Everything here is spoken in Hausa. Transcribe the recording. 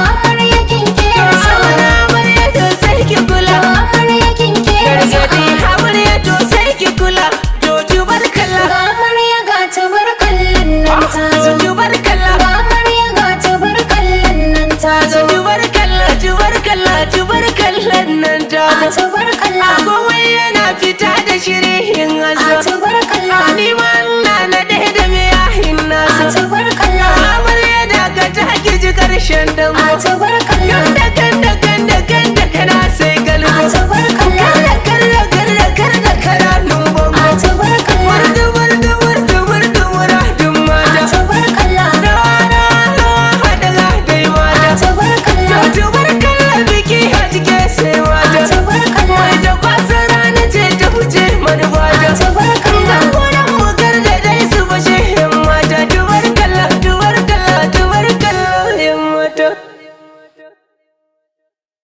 Amarya kin kera sa'a. Amarya to sai ki kula. Amarya kin kera Gargadi sa'a. amarya to sai ki kula. To tubarkalla. Ga amarya ga tubarkallan nan ta zo. Tubarkalla. Ga amarya ga tubarkallan nan ta zo. Tubarkalla, tubarkalla, tubarkallan nan ta A zo. tubarkalla. Komai yana fita da shirihin A azo. tubarkalla. Ni ma ina naɗe da miyahin A naso. tubarkalla. Amarya da ka ta ji karshen A dango. tubarkalla.